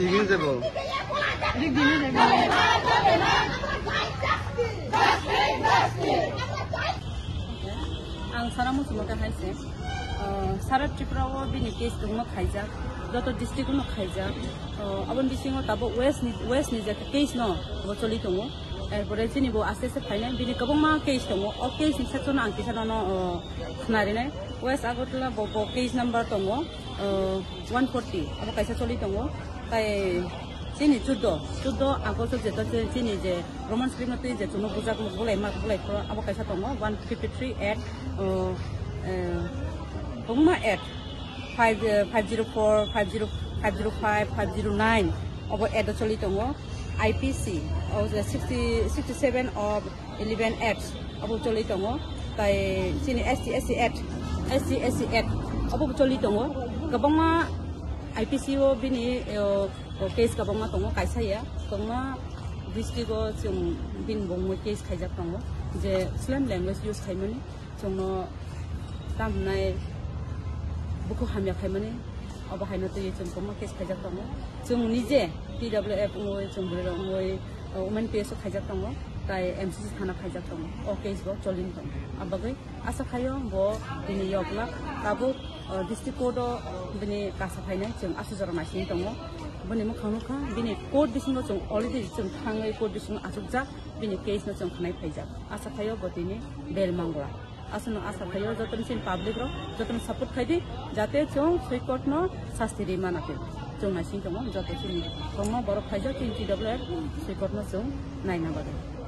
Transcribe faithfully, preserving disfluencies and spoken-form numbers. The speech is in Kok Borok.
এগিয়ে যাবো। Ang sana muchungo khe hai se, ah, sara Tripura o bini case tongma khaijak, joto district o no khaijak. Ah, aboni bisingo tabuk west ni, west ni je case no bo choli tongo. Erpore chini bo aste aste phainai, bini kwbangma case tongo. O case ni section ang kisa nono, ah, khnarinai. West Agartala bo, bo case number tongo, ah, one forty, abo kaisa choli tongo. Tai chini chuddo, chuddo August o jeto che-, chini je Roman script no twi je chwngno bujak bulai ma, bulai phuru abo kaisa tongo, one fifty three act, uh, uh, kwbangma act, five, uh, five zero four, five zero, five zero five, five zero nine, obo act o choli tongo, I P C, o je sixty, sixty seven of eleven acts abo choli tongo, tai chini S T, S C act, S T, S C act abo choli tongo, kwbangma I P C o bini, uh, O case kwbangma tongo, kaisa ya, kwbangma district o chwng bini bo mui case khaijak tongo, je slang language use khaimani, chwngno tam hwnai bukhuk hamya khaimani, obo haino twiwi chwng kwbangma case khaijak tongo. Chwng nije T W F wngwi, chwng bwrwirok wngwi, o, Women P S o khaijak tongo, tai M C C thana khaijak tongo, o case bo cholini tongo. Abagwi Asa khaio bo bini yoklak tabuk, uh, district court o bini kasa phainai chwng aswk jora naising tongo. Bini mwkhang nukha, bini court bisingo chwng already chwng thangwi court bisingo achukjak, bini case no chwng khnai phaijak. Asa khaio bo tini bail mangla. Aswkno asa khaio jotono chini public rok jotono support khaidi, jate chwng swi court no sasti ri mana khe. Chwng naising tongo joto chini kwbangma borok khaijak chini T W F swi court no chwng naina bagwi.